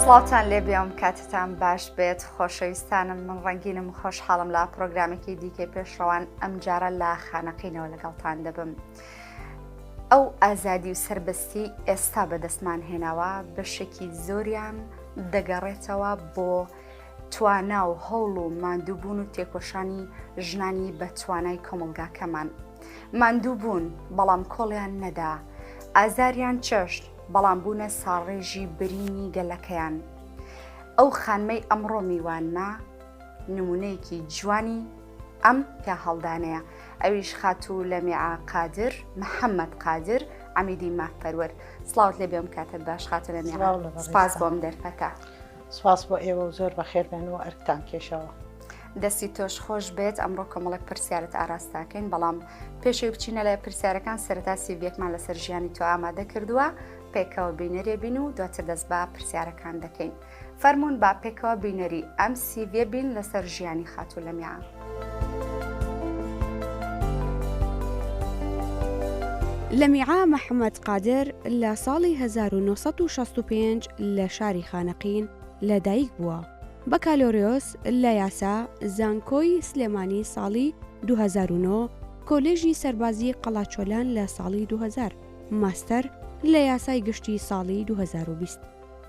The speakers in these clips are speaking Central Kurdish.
سڵاوتان لێبێ ئەم کاتتان باش بێت خۆشەویستانم من ڕەنگینم خۆشحاڵم لە پرۆگرامێکی دیکەی پێشڕەوان ئەم جارە لە خانەقینەوە لەگەڵتان دەبم. ئەو ئازادی و سربەستی ئێستا بەدەستمان هێناوە بەشێکی زۆریان دەگەڕێتەوە بۆ توانا و هەوڵ و ماندووبوون و تێکۆشانی ژنانی بە توانای کۆمەڵگاکەمان. ماندوو بوون، بەڵام کۆڵیان نەدا. ئازاریان چەشت، بەڵام بوونە ساڕێژی برینی گەلەکەیان. ئەو خانمەی ئەمڕۆ میوانمە، نموونەیەکی جوانی ئەم پیاهەڵدانەیە، ئەویش خاتوو لەمیعە قادر محەممەد قادر، عەمیدی مافپەروەر. سڵاوت لێ بێ ئەم کاتەت باش خاتوو لەمیعە. سپاس بۆ ئەم دەرفەتە. سپاس بۆ ئێوە و زۆر بەخێر بێن و ئەرکتان کێشاوە. دەستی تۆش خۆش بێت ئەمڕۆ کۆمەڵێک پرسیارت ئاراستاکەین بەڵام پێشەوەی بچینە لای پرسیارەکان سەرەتا سیڤیەکمان لەسەر ژیانی تۆ ئامادە کردووە پێکەوە بینەرێ بین و دواتر دەست بە پرسیارەکان دەکەین فەرمونون با پێکەوە بینەری ئەم سیڤیە بین لەسەر ژیانی خاتوو لەمیان. لەمیعە محەمەد قادر لە ساڵی 1965 لە شاری خانەقین لە دایک بووە. بەکالۆریۆس لە یاسا، زانکۆی سلێمانی ساڵی 2009، کۆلێژی سەربازی قەڵاچۆلان لە ساڵی 2000، ماستەر لە یاسای گشتی ساڵی 2020،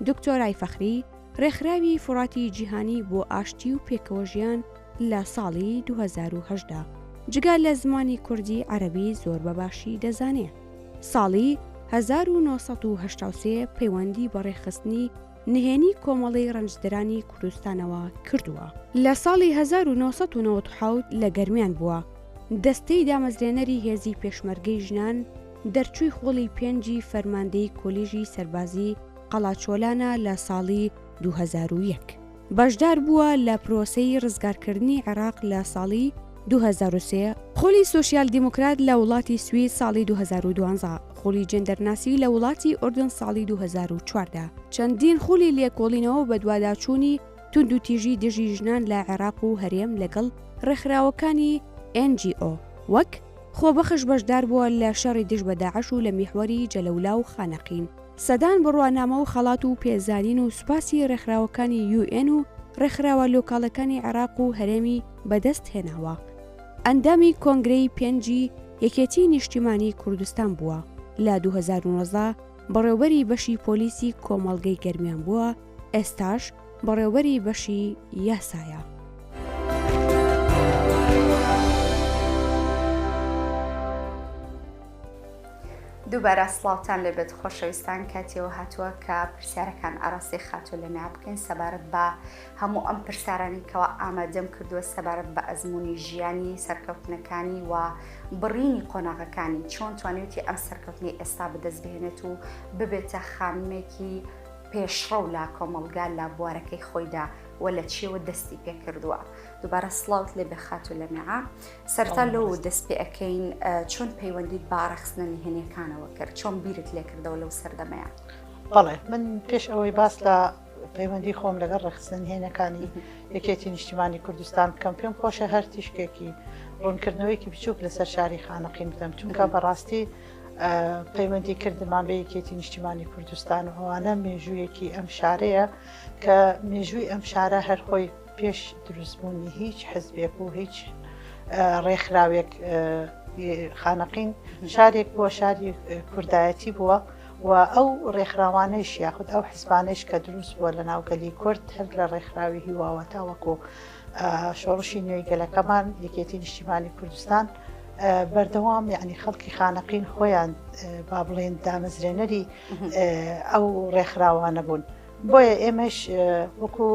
دکتۆرای فەخری، ڕێکخراوی فوڕاتی جیهانی بۆ ئاشتی و پێکەوەژیان لە ساڵی 2018. جگە لە زمانی کوردی عەرەبی زۆر بە باشی دەزانێ. ساڵی 1983 پەیوەندی بە ڕێکخستنی نهێنی کۆمەڵەی ڕەنجدەرانی کوردستانەوە کردووە. لە ساڵی 1997 لە گەرمیان بووە دەستەی دامەزرێنەری هێزی پێشمەرگەی ژنان، دەرچووی خوڵی پێنجی فەرماندەیی کۆلیژی سەربازی قەڵاچۆلانە لە ساڵی 2001. بەشدار بووە لە پرۆسەی ڕزگارکردنی عێراق لە ساڵی 2003، خولی سۆسیال دیموکرات لە وڵاتی سوید ساڵی 2012، خولی جێندەرناسی لە وڵاتی ئوردن ساڵی 2014، چەندین خولی لێکۆڵینەوە و بەدواداچوونی توندوتیژی دژی ژنان لە عێراق و هەرێم لەگەڵ ڕێکخراوەکانی NGO وەک خۆبەخش بەشدار بووە لە شەڕی دژ بە داعش و لە میحوەری جەلەولا و خانەقین. سەدان بڕوانامە و خەڵات و پێزانین و سوپاسی ڕێکخراوەکانی یو ئێن و ڕێکخراوە لۆکاڵەکانی عێراق و هەرێمی بەدەست هێناوە. ئەندامی کۆنگرەی پێنجی یەکێتی نیشتیمانی کوردستان بووە. لە 2019 بەڕێوبەری بەشی پۆلیسی کۆمەڵگەی گەرمیان بووە، ئێستاش بەڕێوبەری بەشی یاسایە. دووبارە سڵاوتان لێبێت خۆشەویستان کاتیەوە هاتووە کە پرسیارەکان ئاراستەی خاتوو لەمیا بکەین سەبارەت بە هەموو ئەم پرسیارانی کەوا ئامادەم کردووە سەبارەت بە ئەزمموی ژیانی سەرکەوتنەکانی و بڕینی قۆناغەکانی چۆن توانیوتی ئەم سەرکەوتنی ئێستا بەدەست بهێنێت و ببێتە خانمێکی پێشڕەو لە کۆمەڵگا لە بوارەکەی خۆیدا و لە چیەوە دەستی پێکردووە دووبارە سڵاوت لێ بێ خاتوو لەمیعە سەرتا لەو دەست پێ ئەەکەین چۆن پەیوەندیت بە ڕێکخستنە نهێنیەکانەوە کرد چۆن بیرت لێکردەوە لەو سەردەمەیە؟ بەڵێ من پێش ئەوەی باس لە پەیوەندی خۆم لەگەڵ ڕێکخستنە نهێنەکانی یەکێتی نیشتیمانی کوردستان بکەم پێم خۆشە هەر تیشکێکی ڕوونکردنەوەیەکی بچووک لەسەر شاری خانەقین بدەم چونکە بەڕاستی پەیوەندی کردمان بە یەکێتی نیشتیمانی کوردستان و ئەوانە مێژوویەکی ئەم شارەیە کە مێژووی ئەم شارە هەر خۆی پێش دروستبوونی هیچ حزبێک و هیچ ڕێکخراوێک خانەقین شارێک بووە شاری کوردایەتی بووە و ئەو ڕێکخراوانەیش یاخود ئەو حزبانەیش کە دروست بووە لە ناوگەلی کورد هەر لە ڕێکخراوی هیواوە تاوەکو شۆڕشی نوێی گەلەکەمان یەکێتی نیشتیمانی کوردستان بەردەوام یعنی خەڵکی خانەقین خۆیان با بڵێن دامەزرێنەری ئەو ڕێکخراوانە بوون بۆیە ئێمەش وەکو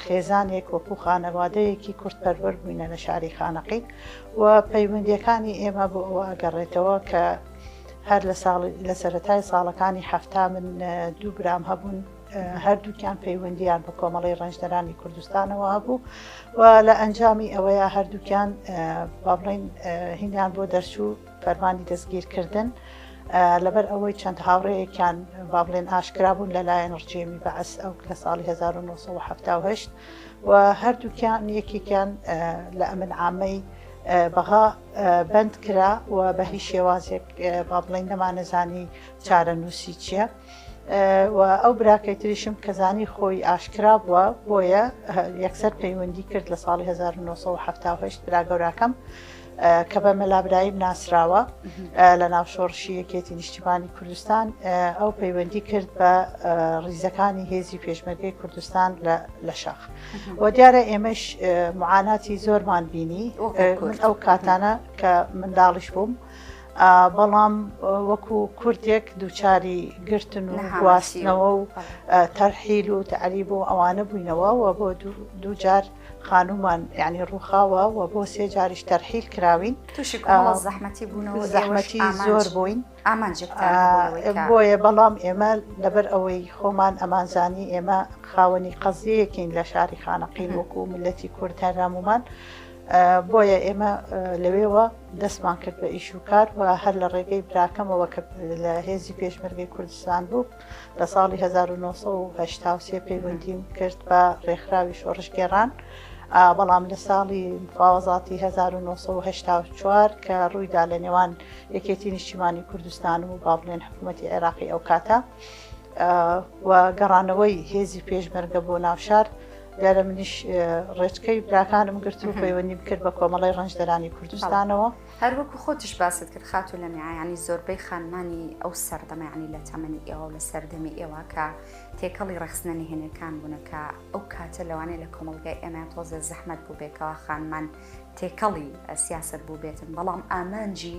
خێزانێک وەکو خانەوادەیەکی کوردپەروەر بووینە لە شاری خانەقین و پەیوەندیەکانی ئێمە بۆ ئەوە ئەگەڕێتەوە کە هەر لە ساڵ لە سەرەتای ساڵەکانی حەفتا من دوو برام هەبوون هەردووکیان پەیوەندیان بە کۆمەڵی ڕەنجدەرانی کوردستانەوە هەبوو و لە ئەنجامی ئەوەیە هەردووکیان با بڵین هینیان بۆ دەرچوو فەرمانی دەستگیرکردن لەبەر ئەوەی چەند هاوڕێیەکیان با بڵێن ئاشکرا بوون لەلایەن ڕژێمی بەعس ئەو لە ساڵی 1970 و هەردووکیان یەکێکیان لە ئەمن عامەی بەغا بەند کرا و بە هیچ شێوازێک با بڵێن نەمانەزانی چارەنووسی چییە. و ئەو براکەی تریشم کە زانی خۆی ئاشکرا بووە بۆیە یەکسەر پەیوەندی کرد لە ساڵی 1970 برا گەوراکەم کە بە مەلا برایم ناسراوە لە ناو شۆڕشی یەکێتی نیشتیمانی کوردستان ئەو پەیوەندی کرد بە ڕیزەکانی هێزی پێشمەرگەی کوردستان لە شاخ و دیارە ئێمەش معاناتی زۆرمان بینی من ئەو کاتانە کە منداڵیش بووم بەڵام وەکو کوردێک دووچاری گرتن و گواستنەوە و تەرحیل و تەعریب و ئەوانە بووینەوە و بۆ دووجار خانوومان یعنی ڕووخاوە و بۆ سێ جاریش تەرحیل کراوین. تووشی کۆمەڵە زەحمەتی بوونەوە زەحمەتی زۆر بووین. ئامانجێکتان هەبوو لەوەی کە. بۆیە بەڵام ئێمە لەبەر ئەوەی خۆمان ئەمانزانی ئێمە خاوەنی قەزیەیەکین لە شاری خانەقین وەکو میللەتی کورد هەر هەموومان بۆیە ئێمە لەوێوە دەستمان کرد بە ئیش و کار و هەر لە ڕێگەی براکەمەوە کە لە هێزی پێشمەرگەی کوردستان بوو لە ساڵی 1983 پەیوەندیم کرد بە ڕێکخراوی شۆڕشگێڕان بەڵام لە ساڵی مفاوەزاتی 1984 کە ڕوویدا لە نێوان یەکێتی نیشتیمانی کوردستان و با بڵێن حکوومەتی عێراقی ئەو کاتە و گەڕانەوەی هێزی پێشمەرگە بۆ ناوشار دیارە منیش ڕێچکەی براکانم گرت و پەیوەندیم کرد بە کۆمەڵی ڕەنجدەرانی کوردستانەوە. هەر وەکو خۆتیش باست کرد خاتوو لەمیعە یانی زۆربەی خانمانی ئەو سەردەمە یانی لە تەمەنی ئێوە و لە سەردەمی ئێوە کە تێکەڵی ڕێکخستنە نهێنیەکان بوونە کە ئەو کاتە لەوانەیە لە کۆمەڵگای ئێمە تۆزێ زەحمەت بووبێ کەوا خانمان تێکەڵی سیاسەت بووبێتن بەڵام ئامانجی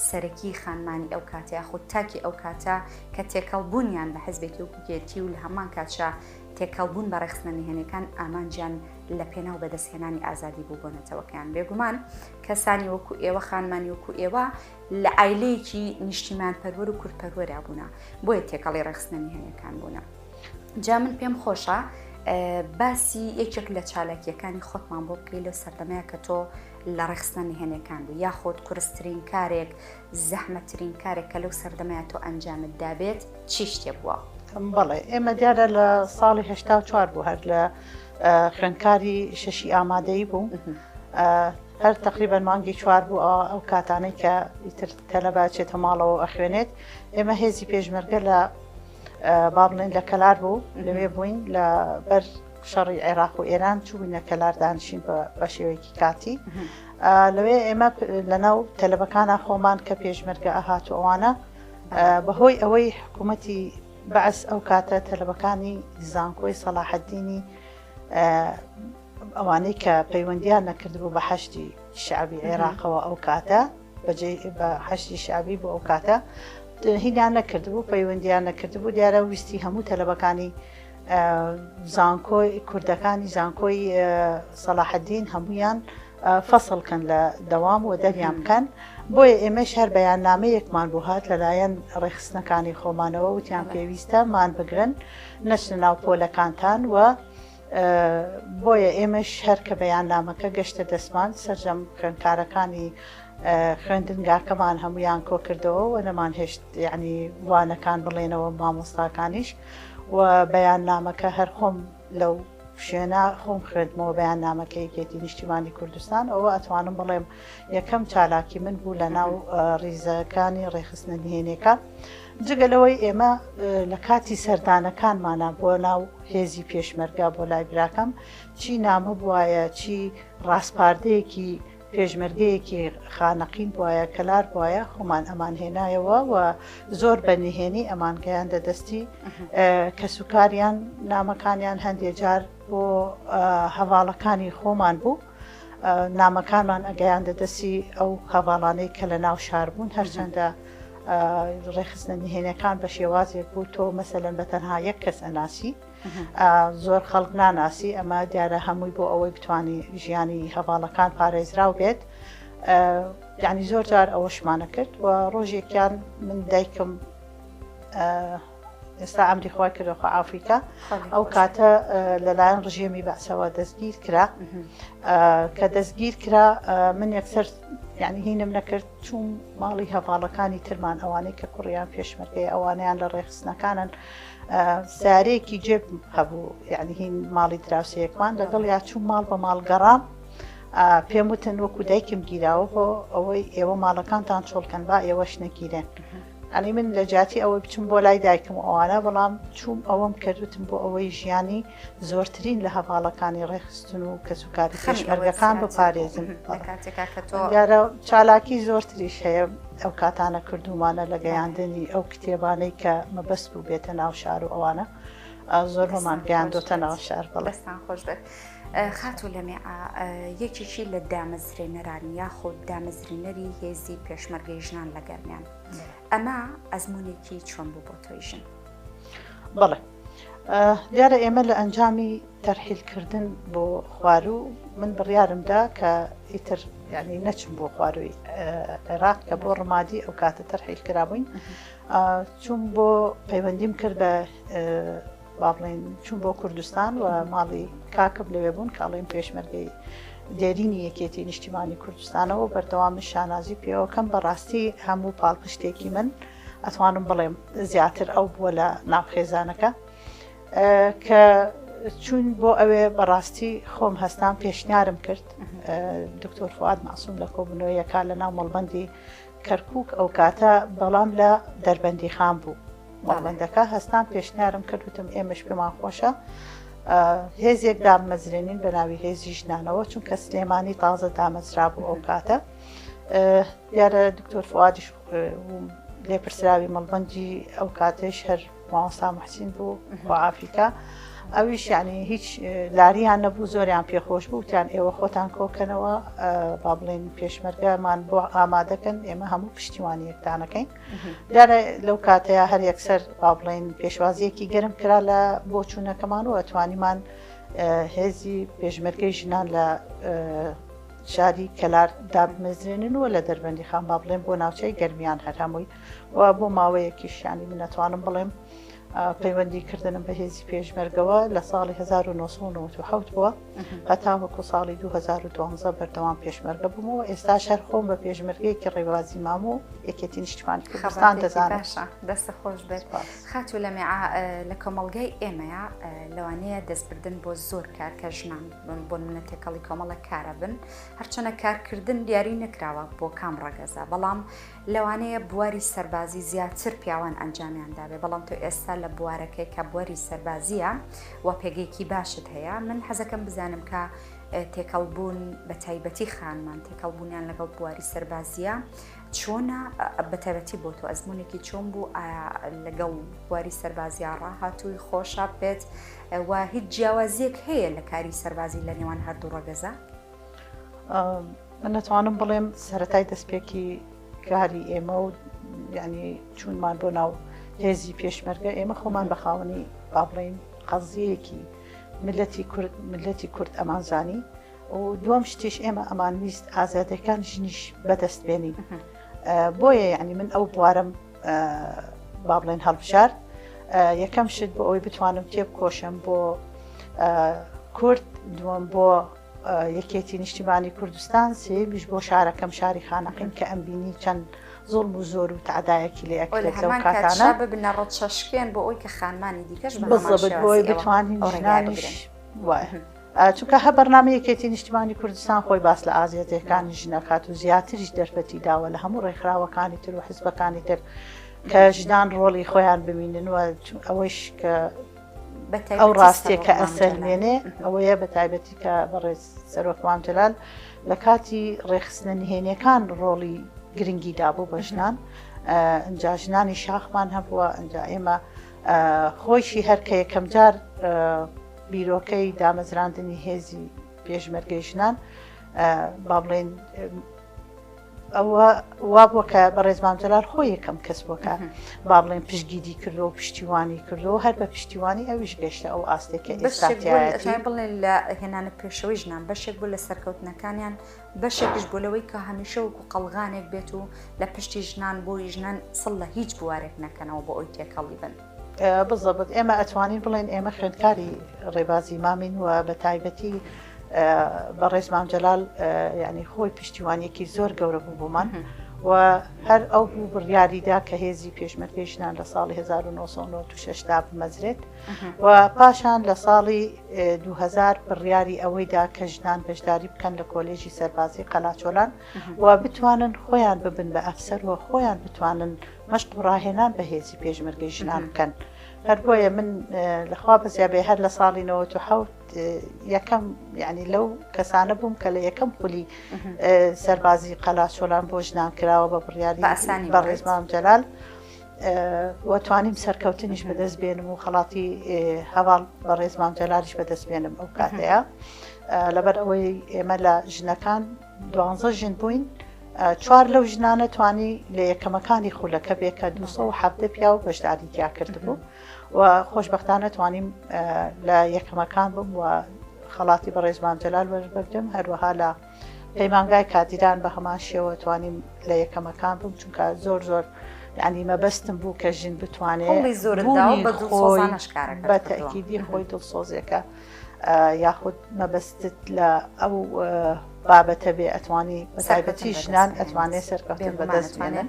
سەرەکی خانمانی ئەو کاتە یاخود تاکی ئەو کاتە کە تێکەڵ بوونیان بە حزبێکی وەکو یەکێتی و لە هەمان کاتشا تێکەڵ بوون بە ڕێکخستنە نهێنیەکان ئامانجیان لە پێناو بەدەستهێنانی ئازادی بوو بۆ نەتەوەکەیان. بێگومان کەسانی وەکو ئێوە، خانمانی وەکو ئێوە لە عایلەیەکی نیشتیمانپەروەر و کوردپەروەرا بوونە، بۆیە تێکەڵی ڕێکخستنە نهێنیەکان بوونە. جا من پێم خۆشە باسی یەکێک لە چالاکیەکانی خۆتمان بۆ بکەی لەو سەردەمەیە کە تۆ لە ڕێکخستنە نهێنیەکان بوو یاخود قورسترین کارێک زەحمەتترین کارێک کە لەو سەردەمەیا تۆ ئەنجامت دابێت چی شتێ بووە؟ بەڵێ ئێمە دیارە لە ساڵی 84 بوو هەر لە خوێندکاری شەشی ئامادەیی بوو هەر تقریبا مانگی چوار بوو ئەو کاتانەی کە ئیتر تەلەبە چێتە ماڵەوە ئەخوێنێت ئێمە هێزی پێشمەرگە لە با بڵێن لە کەلار بوو لەوێ بووین لە بەر شەڕی عێراق و ئێران چووینە کەلار دانیشین بە شێوەیەکی کاتی لەوێ ئێمە لەناو تەلەبەکانە خۆمان کە پێشمەرگە ئەهات و ئەوانە بەهۆی ئەوەی حکوومەتی بەعس ئەو کاتە تەلەبەکانی زانکۆی سەڵاحەدینی ئەوانەی کە پەیوەندیان نەکردبوو بە حەشدی شعبی عێراقەوە ئەو کاتە بە حەشدی شعبی بۆ ئەو کاتە هینیان نەکردبوو پەیوەندیان نەکردبوو دیارە ویستی هەموو تەلەبەکانی زانکۆی کوردەکانی زانکۆی سەڵاحەدین هەمویان فەسڵ کەن لە دەوام و دەریان بکەن بۆیە ئێمەش هەر بەیاننامەیەکمان بۆ هات لەلایەن ڕێکخستنەکانی خۆمانەوە وتیان پێویستە مان بگرن نەچنە ناو پۆلەکانتان و بۆیە ئێمەش هەر کە بەیاننامەکە گەشتە دەستمان سەرجەم خوێندکارەکانی خوێندنگاکەمان هەمویان کۆکردەوە و نەمان هێشت یعنی وانەکان بڵێنەوە مامۆستاکانیش و بەیاننامەکە هەر خۆم لەو شوێنە خۆم خوێندمەوە بەیاننامەکە یەکێتی نیشتیمانی کوردستان ئەوە ئەتوانم بڵێم یەکەم چالاکی من بوو لە ناو ڕیزەکانی ڕێکخستنە نهێنیەکان جگە لەوەی ئێمە لە کاتی سەردانەکانمانە بۆ ناو هێزی پێشمەرگە بۆ لای براکەم چی نامە بواە چی ڕاسپاردەیەکی پێشمەرگەیەکی خانەقین بوایە کەلار بوایە خۆمان ئەمان هێنایەوە و زۆر بە نهێنی ئەمان گەیاندە دەستی کەسوکاریان نامەکانیان هەندێ جار بۆ هەواڵەکانی خۆمان بوو نامەکانمان ئەگەیاندە دەستی ئەو هەواڵانەی کە لە ناو شار بوون هەرچەندە ڕێخستنە نهێنەکان بە شێوازێک بوو تۆ مەسەلەن بە تەنها یەک کەس ئەناسی زۆر خەڵک ناناسی ئەمە دیارە هەمووی بۆ ئەوەی بتانی ژیانی هەواڵەکان پارێزراو بێت یعنی زۆر جار ئەوەشمانە کرد و ڕۆژێکیان من دایکم ئێستا ئەمری خوا کردەوە ئافریکا ئەو کاتە لەلایەن ڕژێمی بەعسەوە دەستگیر کرا کە دەستگیر کرا من یەکسەر یعنی هینم نەکرد چوم ماڵی هەواڵەکانی ترمان ئەوانەی کە کوڕیان پێشمەرگەی ئەوانیان لە ڕێخستنەکانن سارێکی جێب هەبوو یعنی هین ماڵی دراوسەیەکمان لەگەڵ یا چوو ماڵ بە ماڵ گەڕام پێم وتن وەکو دایکم گیراوە بۆ ئەوەی ئێوە ماڵەکانتان چۆڵکەن با ئێوەش نەگیرێن. یانی من لە جیاتی ئەوەی بچم بۆ لای دایکم و ئەوانە بەڵام چووم ئەوەم کرد وتم بۆ ئەوەی ژیانی زۆرترین لە هەڤاڵەکانی ڕێکخستن و کەسوکاری پێشمەرگەکان بپارێزم دیارە چالاکی زۆرتریش هەیە ئەو کاتانە کردومانە لە گەیاندنی ئەو کتێبانەی کە مەبەست بوو بێتە ناو شار و ئەوانە زۆربەمان گەیاندۆتە ناو شار بەڵێ دەستان خۆش بێت. خاتوو لەمێعە یەکێکی لە دامەزرێنەران یاخود دامەزرێنەری هێزی پێشمەرگەی ژنان لە گەرمیان ئەمە ئەزمونێکی چۆن بوو بۆ تۆی ژن؟ بەڵێ دیارە ئێمە لە ئەنجامی تەرحیلکردن بۆ خواروو من بڕیارمدا کە ئیتر ینی نەچم بۆ خوارووی عێراق کە بۆ ڕمادی ئەو کاتە تەرحیل کرابووین چوم بۆ پەیوەندیم کرد بە با بڵێین چوون بۆ کوردستان و ماڵی کاکم لەوێ بوون کاڵێن پێشمەرگەی دێرینی یەکێتی نیشتیمانی کوردستانەوە بەردەوام من شانازی پێوەکەم بەڕاستی هەموو پاڵپشتێکی من ئەتوانم بڵێم زیاتر ئەو بووە لە ناو خێزانەکە کە چوون بۆ ئەوێ بەڕاستی خۆم هەستان پێشنیارم کرد دکتۆر فواد مەعسوم لە کۆبوونەوەیەکە لە ناو مەڵبەندی کەرکوک ئەو کاتە بەڵام لە دەربەندیخان بوو مەڵبەندەکە هەستان پێشنیارم کرد وتم ئێمەش پێمان خۆشە هێزێک دامەزرێنین بە ناوی هێزی ژنانەوە چونکە سلێمانی تازە دامەزرا بوو ئەو کاتە دیارە دکتۆر فوادیش لێپرسراوی مەڵبەندی ئەو کاتێش هەر مامۆستا محسین بوو بۆ ئافریکا ئەویش یعنی هیچ لاریان نەبوو زۆریان پێخۆش بوو وتیان ئێوە خۆتان کۆکەنەوە با بڵێن پێشمەرگەمان بۆ ئامادەکەن ئێمە هەموو پشتیوانیەکتانەکەین دیارە لەو کاتەیە هەر یەکسەر با بڵێن پێشوازیەکی گەرم کرا لە بۆچوونەکەمان و ئەتوانیمان هێزی پێشمەرگەی ژنان لە شاری کەلار دابمەزرێنن و لە دەربەندی خان با بڵێن بۆ ناوچەی گەرمیان هەر هەمووی و بۆ ماوەیەکیش یانی من ئەتوانم بڵێم پەیوەندی کردنم بە هێزی پێشمەرگەوە لە ساڵی 1997 بووە هەتا وەکو ساڵی 2012 بەردەوام پێشمەرگە بوومەوە ئێستا شەر خۆم بە پێشمەرگەیەکی ڕێبازی مام و یەکێتی نیشتمانی کوردستان دەزانم دەست خۆش بێت خاتوو لەمێعا لە کۆمەڵگای ئێمەیە لەوانەیە دەستبردن بۆ زۆر کار کە ژنان بۆ منە تێکەڵی کۆمەڵە کارە بن هەرچەنە کارکردن دیاری نەکراوە بۆ کام ڕەگەزە بەڵام لەوانەیە بواری سەربازی زیاتر پیاوان ئەنجامیان دابێ بەڵام تۆ ئێستا لە بوارەکەی کە بواری سەربازیە و پێگەیەکی باشت هەیە من حەزەکەم بزانم کە تێکەڵ بوون بە تایبەتی خانمان تێکەڵ بوونیان لەگەڵ بواری سەربازیە چۆنە بە تایبەتی بۆ تۆ ئەزمونێکی چۆن بوو ئایا لەگەڵ بواری سەربازیا ڕاهاتووی خۆشە بێت و هیچ جیاوازیەک هەیە لە کاری سەربازی لە نێوان هەردوو ڕەگەزە؟ من دەتوانم بڵێم سەتای دەستپێکی کاری ئێمە و ینی چوونمان بۆ ناو هێزی پێشمەرگە ئێمە خۆمان بە خاوەنی با بڵین قەزیەکی ملەتی کورد ملەتی کورد ئەمانزانی و دووەم شتیش ئێمە ئەمان ویست ئازادەکان ژنیش بەدەست بێنین بۆیە یعنی من ئەو بوارم با بڵێن هەڵبژارد یەکەم شت بۆ ئەوەی بتوانم تێبکۆشم بۆ کورد دووەم بۆ یەکێتی نیشتیمانی کوردستان، سێیەمیش بۆ شارەکەم شاری خانەقین کە ئەمبینی چەند زوڵم و زۆر و تەعدایەکی لێ ئەکرێت لەو هەمان کات کاتانە. شا ببنە ڕەچەشکێن بۆ ئەوی کە خانمانی دیکەش بە هەمان بالضبط بۆ شێوازی ئەوەی ئێوە بتوانین ئەو ڕێگایە ژنانیش بگرن. وایە چونکە هە بەرنامەی یەکێتی نیشتیمانی کوردستان خۆی باس لە ئازیەتەکانی ژن ئەکات و زیاتریش دەرفەتی داوە لە هەموو ڕێکخراوەکانی تر و حزبەکانی تر کە ژنان ڕۆڵی خۆیان ببینن و ئەوەیش کە ئەو ڕاستیە کە ئەسەلمێنێ ئەوەیە بە تایبەتی کە بەڕێز سەرۆک مام جەلال لە کاتی ڕێکخستنە نهێنیەکان ڕۆڵی گرنگی دابوو بە ژنان ئەجا ژنانی شاخمان هەبووە ئەجا ئێمە خۆیشی هەر کە یەکەم جار بیرۆکەی دامەزراندنی هێزی پێشمەرگەی ژنان با بڵێن ئەوە وا بووە کە بەڕێز مام جەلال خۆی یەکەم کەس بووە کە با بڵێن پشتگیری کردووە و پشتیوانی کردووە هەر بە پشتیوانی ئەویش گەشتە ئەو ئاستێک کە ئێستا بەشێک بوو تیایەتی. ئەتوانین بڵێن لە هێنانە پێشەوەی ژنان بەشێک بوو لە سەرکەوتنەکانیان بەشێکیش بوو لەوەی کە هەمیشە وەکو قەڵغانێک بێت و لە پشتی ژنان بۆی ژنان سڵ لە هیچ بوارێک نەکەنەوە بۆ ئەوی تێکەڵی بن. بزەبت ئێمە ئەتوانین بڵێن ئێمە خوێندکاری ڕێبازی مامین و بە تایبەتی بەڕێز مام جەلال یعنی خۆی پشتیوانیەکی زۆر گەورە بوو بۆمان و هەر ئەو بوو بڕیاریدا کە هێزی پێشمەرگەی ژنان لە ساڵی 1996 دا بمەزرێت و پاشان لە ساڵی 2000 بڕیاری ئەوەیدا کە ژنان بەشداری بکەن لە کۆلێژی سەربازی قەلاچۆلان و بتوانن خۆیان ببن بە ئەفسەر و خۆیان بتوانن. مەشق و ڕاهێنان بە هێزی پێشمەرگەی ژنان بکەن. هەر بۆیە من لەخوا بەزیا بێ هەر لە ساڵی 97 یەکەم یعنی لەو کەسانە بووم کە لە یەکەم خولی سەربازی قەلاچۆلان بۆ ژنان کراوە بە بڕیاری بەڕێز مام جەلال و توانیم سەرکەوتنیش بەدەست بێنم و خەڵاتی هەواڵ بەڕێز مام جەلالیش بەدەست بێنم ئەو کاتەیە لەبەر ئەوەی ئێمە لە ژنەکان دوانزە ژن بووین چوار لەو ژنانە توانی لە یەکەمەکانی خولەکە بێ کە 217 پیاو بەشداری تیا کردبوو و خۆشببختانە توانیم لە یەکەمەکان بووم و خەڵاتی بەڕێز مام جەلال وەربگرم هەروەها لە پەیمانگای کادیران بە هەمان شێوە توانیم لە یەکەمەکان بووم چونکە زۆر زۆر یعنی مەبەستم بوو کە ژن بتوانێت خۆی بە تەکیدی خۆی دڵسۆزێکە یاخود مەبەستت لە ئەو بابەتە بێ ئەتوانی بەتایبەتی ژنان ئەتوانێت سەرکەوتن بەدەست بێنن.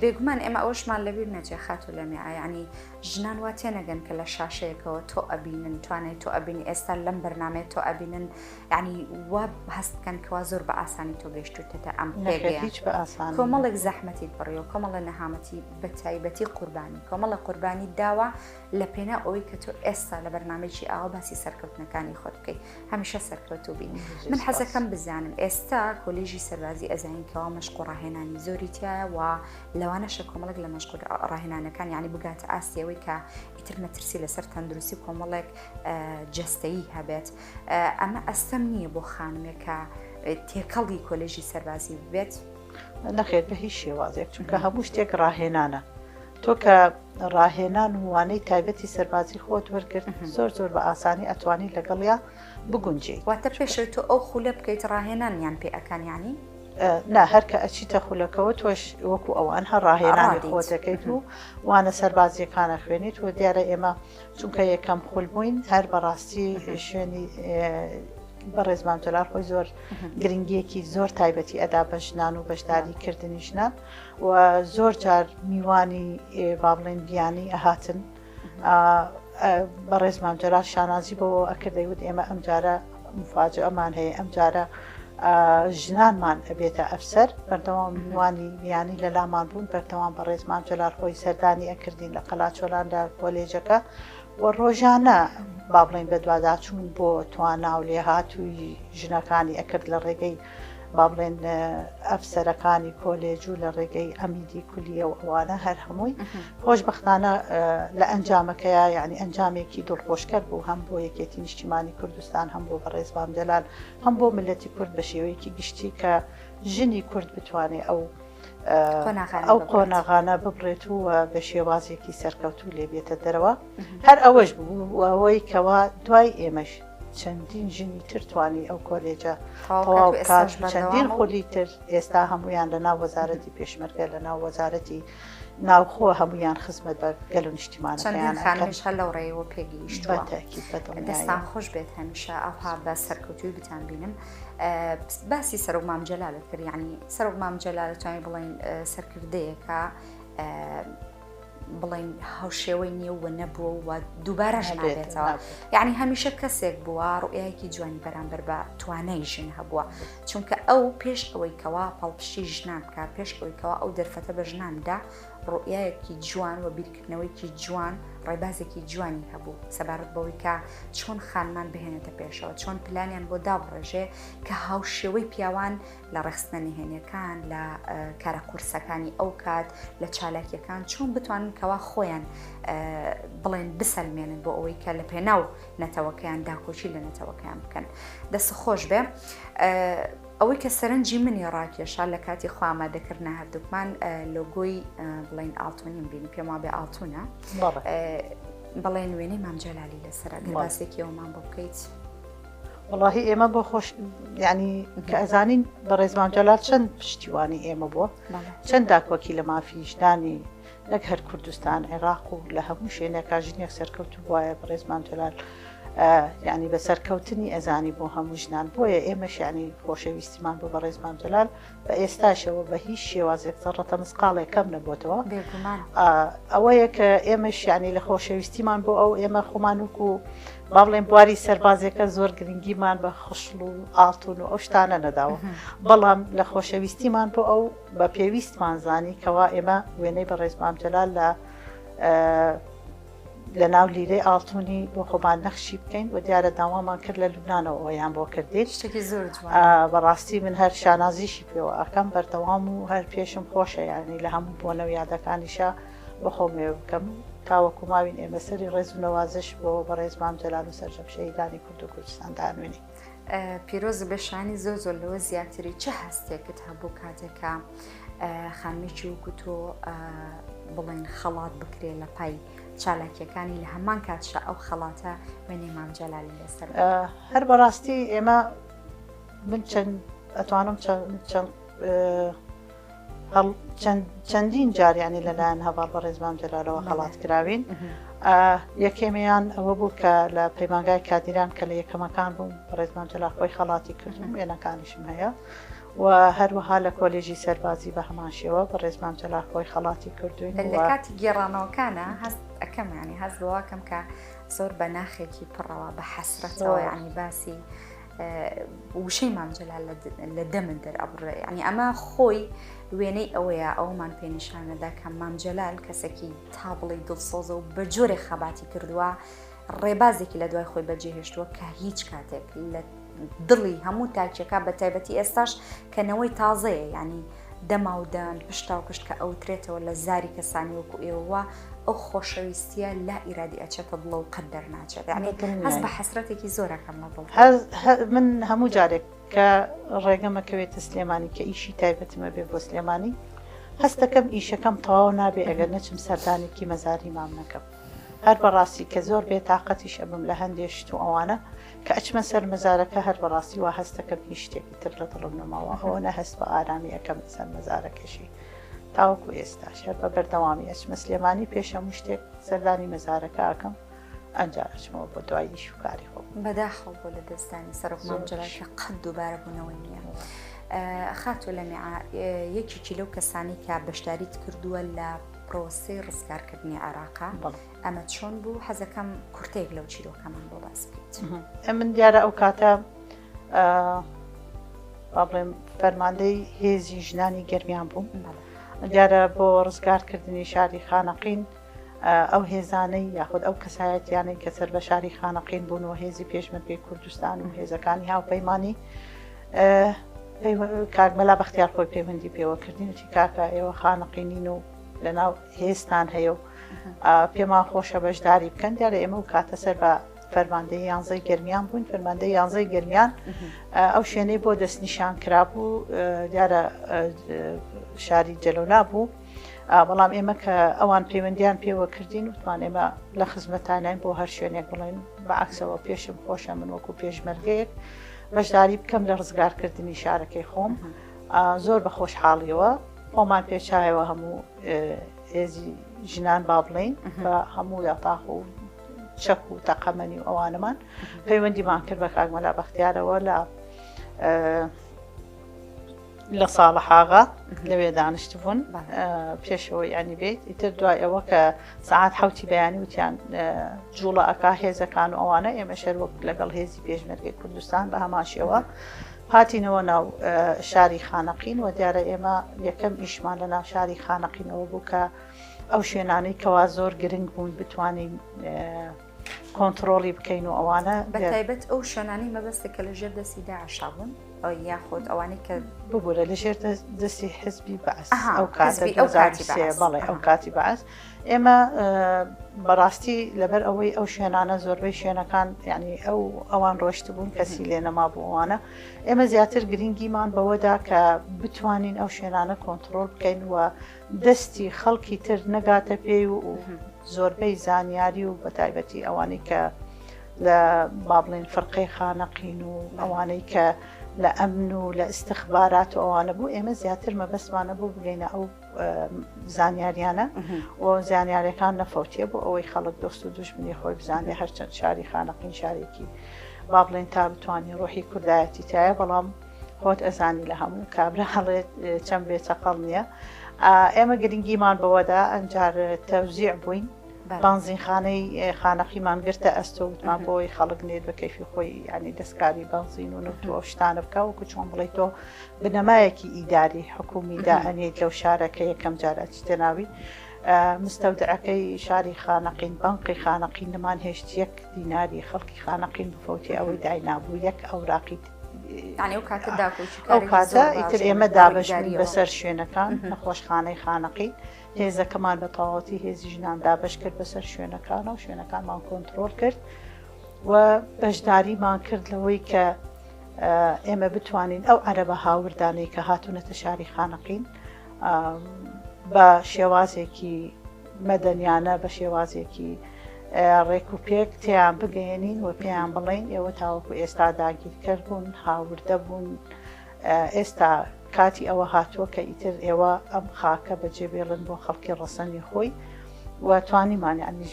بێگومان ئێمە ئەوەشمان لەبیر نەچێ خاتوو لەمیعە یعنی ژنان وا تێنەگەن کە لە شاشەیەکەوە تۆ ئەبینن توانای تۆ ئەبین ئێستا لەم بەرنامەیە تۆ ئەبینن یعنی وا هەست بکەن کەوا زۆر بە ئاسانی تۆ گەیشتوتەتە ئەم پێگەیە هیچ بە ئاسان کۆمەڵێک زەحمەتیت بڕیەوە کۆمەڵە نەهامەتی بە تایبەتی قوربانی کۆمەڵە قوربانی داوە لە پێناو ئەوەی کە تۆ ئێستا لە بەرنامەیەکی ئاوا باسی سەرکەوتنەکانی خۆت بکەیت هەمیشە سەرکەوتوو بی من حەزەکەم بزانم ئێستا کۆلێژی سەربازی ئەزانین کەوا مەشق و ڕاهێنانی زۆری تایە و لەوانەشە کۆمەڵێک لە مەشق و ڕاهێنانەکان یعنی بگاتە ئاستی ئەوەی کە ئیتر مەترسی لەسەر تەندروستی کۆمەڵێک جەستەیی هەبێت ئەمە ئەستەم نییە بۆ خانمێک کە تێکەڵی کۆلێژی سەربازی ببێت؟ نەخێر بە هیچ شێوازێک چونکە هەموو شتێک ڕاهێنانە تۆ کە ڕاهێنان و وانەی تایبەتی سەربازی خۆت وەرگرت زۆر زۆر بە ئاسانی ئەتوانی لەگەڵیا بگونجێیت. واتە پێشەوەی تۆ ئەو خولە بکەیت ڕاهێنانیان پێ ئەکەن یانی؟ نا هەر کە ئەچیتە خولەکەوە تۆش وەکو ئەوان هەر ڕاهێنانی خۆت دەکەیت و وانە سەربازیەکان ئەخوێنیت و دیارە ئێمە چونکە یەکەم خول بووین هەر بەڕاستی شوێنی بەڕێز مام جەلال خۆی زۆر گرنگیەکی زۆر تایبەتی ئەدا بە ژنان و بەشداری کردنی ژنان و زۆر جار میوانی با بڵێن بیانی ئەهاتن بەڕێز مام جەلال شانازی بۆ ئەکرد دەیوت ئێمە ئەمجارە مفاجئەمان هەیە ئەمجارە ژنانمان ئەبێتە ئەفسەر بەردەوام میوانی بیانی لە لامان بوون بەردەوام بەڕێز مام جەلال خۆی سەردانی ئەکردین لە قەلاچۆلان لە کۆلێژەکە و ڕۆژانە با بڵێین بەدواداچوون بۆ توانا و لێهاتوویی ژنەکانی ئەکرد لە ڕێگەی با بڵێن ئەفسەرەکانی کۆلێج و لە ڕێگەی عەمیدی کولیە و ئەوانە هەر هەمووی خۆشبەختانە لە ئەنجامەکەیا یعنی ئەنجامێکی دڵخۆشکەر بوو هەم بۆ یەکێتی نیشتیمانی کوردستان هەم بۆ بەڕێز مام جەلال هەم بۆ میللەتی کورد بە شێوەیەکی گشتی کە ژنی کورد بتوانێ ئەو ئەو قۆناغانە ببڕێت و بە شێوازێکی سەرکەوتوو لێ بێتە دەرەوە هەر ئەوەش بوو ئەوەی کەوا دوای ئێمەش چەندین ژنی تر توانی ئەو کۆلێجە تەواو بکات چەندین خولی تر ئێستا هەمویان لە ناو وەزارەتی پێشمەرگە لە ناو وەزارەتی ناوخۆ هەمویان خزمەت بە گەل و نیشتیمانەکەیان خانمیش هەر لەو ڕێیەوە پێگەیشتووە دەستان خۆش بێت هەمیشە ئەوها بە سەرکەوتووی بتان بینم باسی سەرۆک مام جەلالت کرد یعنی سەرۆک مام جەلال توانین بڵێین سەرکردەیەکە بڵین هاوشێوەی نییە و نەبووە و دووبارەش نابێتەوە یعنی هەمیشە کەسێک بووە ڕوئیایەکی جوانی بەرامبەر بە توانای ژن هەبووە چونکە ئەو پێش ئەوەی کەوا پاڵپشتی ژنان بکە پێش ئەوەی کەوا ئەو دەرفەتە بە ژناندا ڕوئیایەکی جوان و بیرکردنەوەیکی جوان ڕێبازێکی جوانی هەبوو سەبارەت بەوەی کە چۆن خانمان بهێنێتە پێشەوە چۆن پلانیان بۆ دابڕێژێ کە هاوشێوەی پیاوان لە ڕێکخستنە نهێنیەکان، لە کارە قورسەکانی ئەو کات، لە چالاکیەکان چۆن بتوانن کەوا خۆیان بڵێن بسەلمێنن بۆ ئەوەی کە لە پێناو نەتەوەکەیان داکۆکی لە نەتەوەکەیان بکەن. دەست خۆش بێ. ئەوەی کە سەرنجی منی ڕاکێشا لە کاتی خۆ ئامادەکردنە هەردووکمان لۆگۆی بڵین ئاڵتونیم بینی پێم وابێ ئاڵتونە بەڵێن وێنەی مام جەلالی لەسەر گەر باسێکی ئەومان بۆ بکەیت. وەڵاهی ئێمە بۆ خۆش یعنی کە ئەزانین بەڕێز مام جەلال چەند پشتیوانی ئێمە بووە چەند داکۆکی لە مافی ژنانی نەک هەر کوردستان عێراق و لە هەموو شوێنێکا ژنێک سەرکەوتوو بوایە بەڕێز مام جەلال. یانی بە سەرکەوتنی ئەزانی بۆ هەموو ژنان بۆیە ئێمەش یانی خۆشەویستیمان بۆ بەڕێز مام جەلال بە ئێستاشەوە بە هیچ شێوازێک زەڕەتە مسقاڵێک کەم نەبۆتەوە بێگومان ئەوەیە کە ئێمەش یانی لە خۆشەویستیمان بۆ ئەو ئێمە خۆمان وەکو با بڵێن بواری سەربازێکە زۆر گرنگیمان بە خشڵ و ئاڵتون و ئەو شتانە نەداوە بەڵام لە خۆشەویستیمان بۆ ئەو بە پێویستمان زانی کەوا ئێمە وێنەی بەڕێز مام جەلال لە لە ناو لیرەی ئاڵتونی بۆ خۆمان نەخشی بکەین و دیارە داوامان کرد لە لوبنانەوە ئەویان بۆ کردین شتێکی زۆر جوان بەڕاستی من هەر شانازیشی پێوە ئەکەم بەردەوام و هەر پێشم خۆشە یعنی لە هەموو بۆنە و یادەکانیشا بە خۆمەوە بکەم تاوەکو ماوین ئێمە سەری ڕێز و نەوازش بۆ بەڕێز مام جەلال و سەرجەم شەهیدانی کورد و کوردستان دانوێنین. پیرۆز بێ شانی زۆر زۆر لەوە زیاتری چ هەستێکت هەبوو کاتێکە خانمێکی وەکو تۆ بڵێن خەڵات بکرێ لە پای چالاکیەکانی لە هەمان کاتشا ئەو خەڵاتە وێنەی مام جەلالی لەسەر هەر بەڕاستی ئێمە من چەند ئەتوانم چەند چەندین جار یانی لەلایەن هەڤاڵ بەڕێز مام جەلالەوە خەڵات کراوین یەکێمیان ئەوە بوو کە لە پەیمانگای کادیران کە لە یەکەمەکان بووم بەڕێز مام جەلال خۆی خەڵاتی کردم وێنەکانیشم هەیە و هەروەها لە کۆلێژی سەربازی بە هەمان شێوە بەڕێز مام جەلال خۆی خەڵاتی کردوین لە کاتی گێڕانەوەکانە هەست ئەەکەم ینی هەست بەواکەم کە زۆر بە ناخێکی پڕەوە بە حەسرەتەوە ینی باسی وشەی مام جەلال لە دەمت دەرئەبڕێ یعنی ئەمە خۆی وێنەی ئەوەیە ئەومان پێنیشانەدا کە مام جەلال کەسێکی تا بڵێ دڵسۆزە و بە جۆرێ خەباتی کردووە ڕێبازێکی لە دوای خۆی بەجێهێشتووە کە هیچ کاتێک لە دڵی هەموو تاکیەکە بە تایبەتی ئێستاش کە نەوەی تازەیە ینی دەما و دەم پشتا و پشت کە ئەوترێتەوە لە زاری کەسانی وەکو ئێوە ئەو خۆشەویستیە لا ئیرادی ئەچێتە دڵە و قەت دەرناچێت یعنی هەست بە حەسرەتێکی زۆرەکەم لە دڵ. من هەموو جارێک کە ڕێگەمە کەوێتە سلێمانی کە ئیشی تایبەتمە بێ بۆ سلێمانی هەستەکەم ئیشەکەم تەواو نابێ ئەگەر نەچم سەردانێکی مەزاری مام نەکەم هەر بەڕاستی کە زۆر بێ تاقەتیش ئەبم لە هەندێ شت و ئەوانە کە ئەچمە سەر مەزارەکە هەر بەڕاستی وا هەستەکەم هیچ شتێکی تر لە دڵم نەماوە ئەوەنە هەست بە ئارامی ئەکەم لەسەر مەزارەکەشی تاوەکو ئێستاش هەر بە بەردەوامی ئەچمە سلێمانی پێش هەموو شتێک سەردانی مەزارەکە ئەکەم ئەنجا ئەچمەوە بۆ دوای ئیش و کاری خۆم. بەداخەوە بۆ لە دەستدانی سەرۆک مام جەلال کە قەت دووبارە بوونەوەی نییە. خاتوو لەمیعە یەکێکی لەو کەسانی کە بەشداریت کردووە لە پرۆسەی ڕزگارکردنی عێراقا ئەمە چۆن بوو حەزەکەم کورتەیەک لەو چیرۆکەمان بۆ باس بکەیت. من دیارە ئەو کاتە با بڵێم فەرماندەی هێزی ژنانی گەرمیان بووم دیارە بۆ ڕزگارکردنی شاری خانەقین ئەو هێزانەی یاخود ئەو کەسایەتیانەی کە سەر بە شاری خانەقین بوون و هێزی پێشمەرگەی کوردستان و هێزەکانی هاوپەیمانی کاک مەلا بەختیار خۆی پەیوەندی پێوەکردین وتی کاکە ئێوە خانەقینین و لەناو هێزتان هەیە و پێمان خۆشە بەشداری بکەن دیارە ئێمە و کاتە سەر بە فەرماندەی یانزەی گەرمیان بووین فەرماندەی یانزەی گەرمیان ئەو شوێنەی بۆ دەستنیشان کرابوو دیارە شاری جەلۆلا بوو بەڵام ئێمە کە ئەوان پەیوەندیان پێوە کردین وتمان ئێمە لە خزمەتانین بۆ هەر شوێنێک بڵێن بەعکسەوە پێشم خۆشە من وەکو پێشمەرگەیەک بەشداری بکەم لە ڕزگارکردنی شارەکەی خۆم زۆر بە خۆشحاڵیەوە خۆمان پێچایەوە هەموو هێزی ژنان با بڵین بە هەموو یاتاخ و چەک و تەقەمەنی و ئەوانەمان پەیوەندیمان کرد بە کاک مەلا بەختیارەوە لە لە ساڵحاغا لەوێ دانیشتبوون پێشەوە ینی بێت ئیتر دوای ئەوە کە سعات حوتی بەیانی وتیان جوڵە ئەکا هێزەکان و ئەوانە ئێمە شەر وەک لەگەڵ هێزی پێشمەرگەی کوردستان بە هەمان شێوە هاتینەوە ناو شاری خانەقین و دیارە ئێمە یەکەم ئیشمان لە ناو شاری خانەقینەوە بوو کە ئەو شوێنانەی کەوا زۆر گرنگ بوون بتوانین کۆنتڕۆڵی بکەین و ئەوانە. بەتایبەت ئەو شوێنانەی مەبەستە کە لەژێر دەستی داعشا بوون یاخود ئەوانەی کە. ببورە لەژێر دەستی حزبی بەعس ئەو کاتە 2003 بەڵێ ئەو کاتی بەعس ئێمە بەڕاستی لەبەر ئەوەی ئەو شوێنانە زۆربەی شوێنەکان یعنی ئەو ئەوان ڕۆشتبوون کەسی لێ نەمابوو ئەوانە ئێمە زیاتر گرنگیمان بەوەدا کە بتوانین ئەو شوێنانە کۆنتڕۆڵ بکەین و دەستی خەڵکی تر نەگاتە پێی و زۆربەی زانیاری و بەتایبەتی ئەوانەی کە لە با بڵێن فرقەی خانەقین و ئەوانەی کە لە ئەمن و لە ئیستخبارات و ئەوانە بوو ئێمە زیاتر مەبەستمانە بوو بگەینە ئەو. زانیاریانە و زانیارەکان نەفەوتێ بۆ ئەوەی خەڵک دۆست و دوژمنی خۆی بزانێ هەرچەند شاری خانەقین شارێکی با بڵێن تا بتوانانی ڕۆحی کوردایەتی تایە بەڵام خۆت ئەزانی لە هەموو کابرا هەڵێت چەند بێ چەقەڵ نییە ئێمە گرنگیمان بەوەدا ئەنجار تەوزیع بووین بانزینخانەی خانەقیمان گرتە ئەستۆ وتمان بۆی خەڵک نێت بە کەیفی خۆی ینی دەستکاری بەنزین و نەوت و ئەو شتانە بکە وەکو چۆن بڵێ تۆ بنەمایەکی ئیداری حکومی دائەنێیت لەو شارە کە یەکەم جار ئەچیتە ناوی مستەودعەکەی شاری خانەقین بانقی خانەقین نەمان هێشت یەک دیناری خەڵکی خانەقین بفەوتێ ئەوەی داینابوو یەک ئەوراقی ئەو کاتە ئیتر ئێمە دابەش بەسەر شوێنەکان نەخۆشخانەی خانەقین هێزەکەمان بە تەواوەتی هێزی ژنان دابەش کرد بەسەر شوێنەکانەوە شوێنەکانمان کۆنتترۆل کرد و بەشداریمان کرد لەوەی کە ئێمە بتوانین ئەو عەرەبە هاوردانەی کە هاتوونەتە شاری خانەقین بە شێوازێکی مەدەنیانە بە شێوازێکی ڕێک و پێک تیان بگەێنین و پێیان بڵین ئێوە تاوەکو ئێستا داگیرکەر بوون هاوردە بوون ئێستا کاتی ئەوە هاتووە کە ئیتر ئێوە ئەم خاکە بەجێ بێڵن بۆ خەڵکی ڕەسەنی خۆی و توانیمان یعنی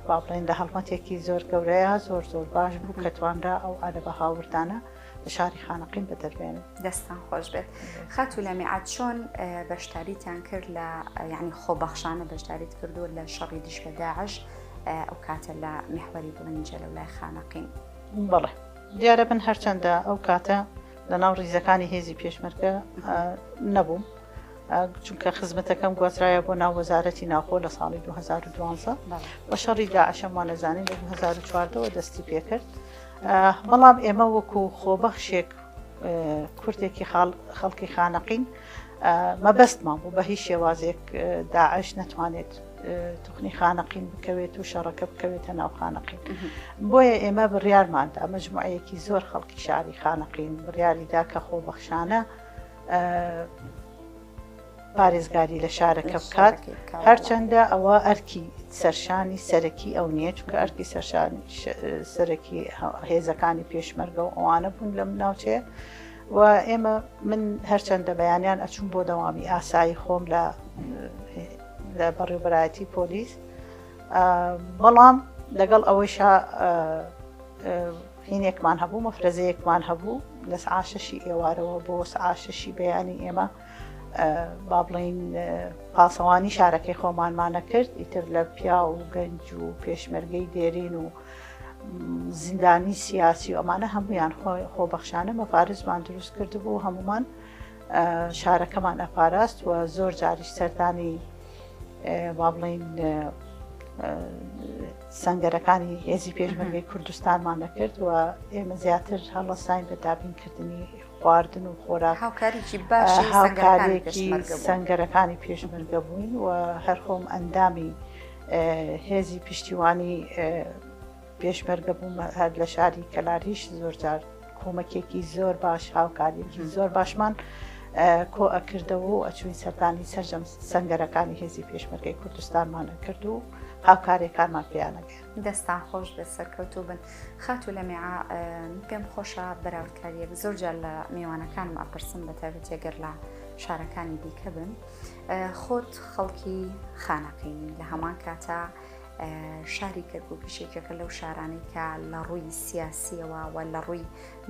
با بڵێن لە هەڵمەتێکی زۆر گەورەیە زۆر زۆر باش بوو کە توانرا ئەو عەرەبە هاوردانە لە شاری خانەقین بەدەربێنن. دەستتان خۆش بێت خاتوو لەمیعە چۆن بەشداریتان کرد لە یعنی خۆبەخشانە بەشداریت کردووە لە شەڕی دژ بە داعش ئەو کاتە لە میحوەری بڵینجە لەو لای خانەقین؟ بەڵێ دیارە من هەرچەندە ئەو کاتە لە ناو ڕیزەکانی هێزی پێشمەرگە نەبووم چونکە خزمەتەکەم گوازرایە بۆ ناو وەزارەتی ناوخۆ لە ساڵی 2012 و شەڕی داعشم وانەزانین لە 2014ەوە دەستی پێکرد بەڵام ئێمە وەکو خۆبەخشێک کوردێکی خەڵکی خانەقین مەبەستمان بوو بە هیچ شێوازێک داعش نەتوانێت توخنی خانەقین بکەوێت و شەڕەکە بکەوێتە ناو خانەقین بۆیە ئێمە بڕیارماندا مەجموعەیەکی زۆر خەڵکی شاری خانەقین بڕیاریدا کە خۆبەخشانە پارێزگاری لە شارەکە بکات هەرچەندە ئەوە ئەرکی سەرشانی سەرەکی ئەو نییە چونکە ئەرکی سەرشانی سەرەکی هێزەکانی پێشمەرگە و ئەوانە بوون لەم ناوچەیە و ئێمە من هەرچەندە بەیانیان ئەچوم بۆ دەوامی ئاسایی خۆم لە لە بەڕێوبەرایەتی پۆلیس بەڵام لەگەڵ ئەوەیشا هینێکمان هەبوو مەفرەزەیەکمان هەبوو لە سعا شەشی ئێوارەوە بۆ سعا شەشی بەیانی ئێمە با بڵین پاسەوانی شارەکەی خۆمانمانە کرد ئیتر لە پیا و گەنج و پێشمەرگەی دێرین و زیندانی سیاسی و ئەمانە هەمویان خۆبەخشانە مەفارزمان دروست کردبوو هەمومان شارەکەمان ئەپاراست و زۆر جاریش سەردانی با بڵین سەنگەرەکانی هێزی پێشمەرگەی کوردستانمان دەکرد و ئێمە زیاتر هەڵەساین بە دابینکردنی خواردن و خۆراک هاوکاریی باش هاوکارێکی سەنگەرەکانی پێشمەرگە بووین و هەرخۆم ئەندامی هێزی پشتیوانی پێشمەرگە بووم هەر لە شاری کەلاریش زۆر جار کۆمەکێکی زۆر باش هاوکاریەکی زۆر باشمان کۆ ئەکردەوە و ئەچوین سەردانی سەرجەم سەنگەرەکانی هێزی پێشمەرگەی کوردستانمان ئەکرد و هاوکاریەکانمان پێیانەگەیاند. دەستان خۆش بێت سەرکەوتوو بن. خاتوو لەمیعە پێم خۆشە بەراوردکاریەک زۆر جار لە میوانەکانم ئەپرسم بە تایبەتی گەر لە شارەکانی دیکە بن خۆت خەڵکی خانەقینی لە هەمان کاتا شاری کەرکووکیش یەکێکە لەو شارانەی کە لە ڕووی سیاسیەوە و لە ڕووی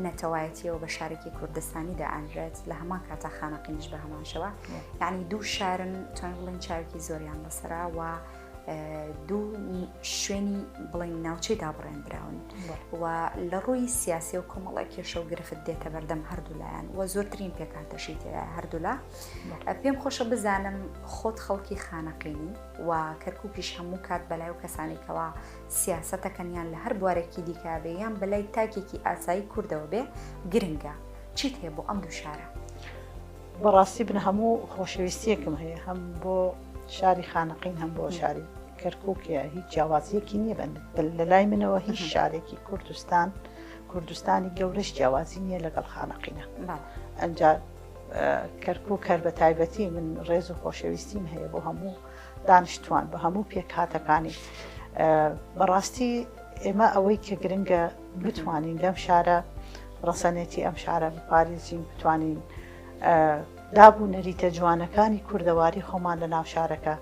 نەتەوایەتیەوە بە شارێکی کوردستانی دائەنرێت لە هەمان کاتا خانەقینیش بە هەمان شێوە یعنی دوو شارن توانین بڵێین چاوێکی زۆریان لەسەرە و دوو شوێنی بڵین ناوچەی دابڕێندراون و لە ڕووی سیاسی و کۆمەڵی کێشە و گرفت دێتە بەردەم هەردوو لایەن و زۆرترین پێکهاتەشی تێدا هەردوولا پێم خۆشە بزانم خۆت خەڵکی خانەقینی و کەرکوکیش هەموو کات بەلای و کەسانی کەوا سیاسەتەکەن یان لە هەر بوارێکی دیکە بێ یان بەلای تاکێکی ئاسایی کوردەوە بێ گرنگە چیت هەیە بۆ ئەم دوو شارە؟ بەڕاستی من هەموو خۆشەویستیەکم هەیە هەم بۆ شاری خانەقین هەم بۆ شاری کەرکووکە هیچ جیاوازیەکی نییە بن لە لای منەوە هیچ شارێکی کوردستان کوردستانی گەورەش جیاوازی نییە لەگەڵ خانەقینە ئەنجا کەرکوک هەر بە تایبەتی من ڕێز و خۆشەویستیم هەیە بۆ هەموو دانیشتوان بە هەموو پێکهاتەکانی بەڕاستی ئێمە ئەوەی کە گرنگە بتوانین لەم شارە ڕەسەنێتی ئەم شارە بپارێزین بتوانین. داب و نەریتە جوانەکانی کوردەواری خۆمان لە ناو شارەکە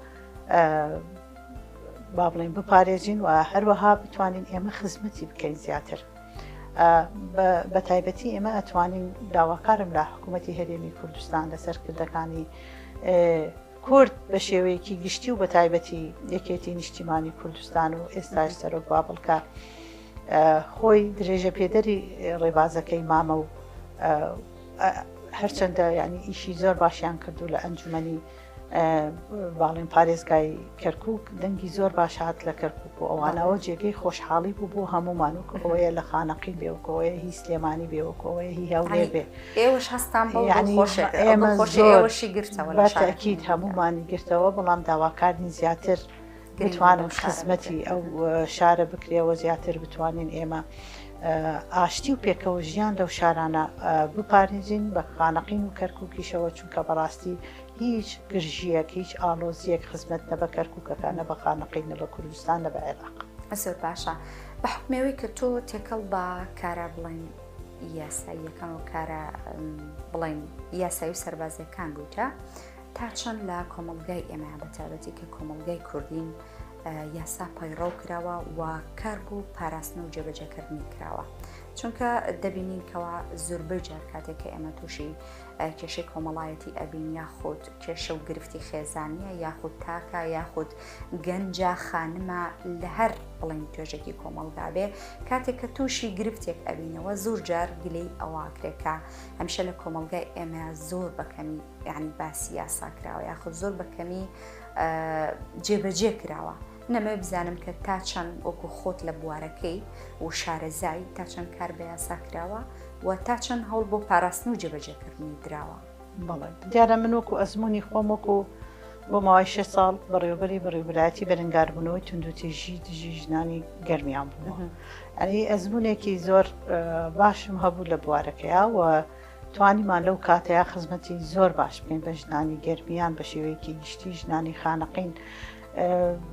با بڵێین بپارێزین و هەروەها بتوانین ئێمە خزمەتی بکەین زیاتر. بە تایبەتی ئێمە ئەتوانین داواکارم لە حکوومەتی هەرێمی کوردستان لە سەرکردەکانی کورد بە شێوەیەکی گشتی و بە تایبەتی یەکێتی نیشتیمانی کوردستان و ئێستاش سەرۆک بابڵکە خۆی درێژە پێدەری ڕێبازەکەی مامە و هەرچەندە ینی ئیشی زۆر باشیان کردو لە ئەنجومەنی باڵێن پارێزگای کەرکک دەنگی زۆر باش هات لە کەرکک و ئەوانەوە جێگەی خۆشحاڵی بوو بۆ هەمومان و ئەوەیە لە خانەقین بێ وکەوەیە هی سلێمانی بێ وکەوەیە هی هەولێر بێ ئێوەش هەستان بە ئێمە زۆرشی گرتەوە تاکیید هەمومانی گرتەوە بەڵام داواکارین زیاتر بتوانن خزمەتی ئەو شارە بکرێەوە زیاتر بتوانین ئێمە ئاشتی و پێکەوە ژیان لەو شارانە بپارێزین بە خانەقین و کەرککیشەوە چونکە بەڕاستی هیچ گرژییەک، هیچ ئاڵۆزییەک خزمەت نە بە کەرکووک ئەکا، نە بە خانەقین، نە بە کوردستان، نە بە عێراق. زۆر باشە. بە حوکمی ئەوەی کە تۆ تێکەڵ بە کارە بڵێین یاساییەکان و کارە بڵێین یاسایی و سەربازیەکان بوویتە، تا چەند لە کۆمەڵگای ئێمە بە تایبەتی کە کۆمەڵگای کوردین یاسا پەیڕەو کراوە و کار بۆ پاراستن و جێبەجێکردنی کراوە چونکە دەبینین کەوا زۆربەی جار کاتێک کە ئێمە تووشی کێشەی کۆمەڵایەتی ئەبین یاخود کێشە و گرفتی خێزانیە یاخود تاکە یاخود گەنجە خانمە لە هەر بڵین توێژێکی کۆمەڵگا بێ کاتێک کە تووشی گرفتێک ئەبینەوە زۆر جار گلەی ئەواکرێکە هەمیشە لە کۆمەڵگای ئێمە زۆر بەکەمی یعنی باسی یاسا کراوە یاخود زۆر بەکەمی جێبەجێ کراوە نەمەوێ بزانم کە تا چەند وەکو خۆت لە بوارەکەی و شارەزای تا چەند کار بە یاسا کراوە و تا چەند هەوڵ بۆ پاراستن و جێبەجێکردنی دراوە؟ بەڵێ دیارە من وەکو ئەزموونی خۆم وەکو بۆ ماوەی شەش ساڵ بەڕێوەبەری بەڕێوەبەرایەتی بەرەنگاربوونەوەی توندوتیژی دژی ژنانی گەرمیان بوومەوە ئەنی ئەزموونێکی زۆر باشم هەبوو لە بوارەکەیا و توانیمان لەو کاتەیا خزمەتی زۆر باش بکەین بە ژنانی گەرمیان بە شێوەیەکی گشتی ژنانی خانەقین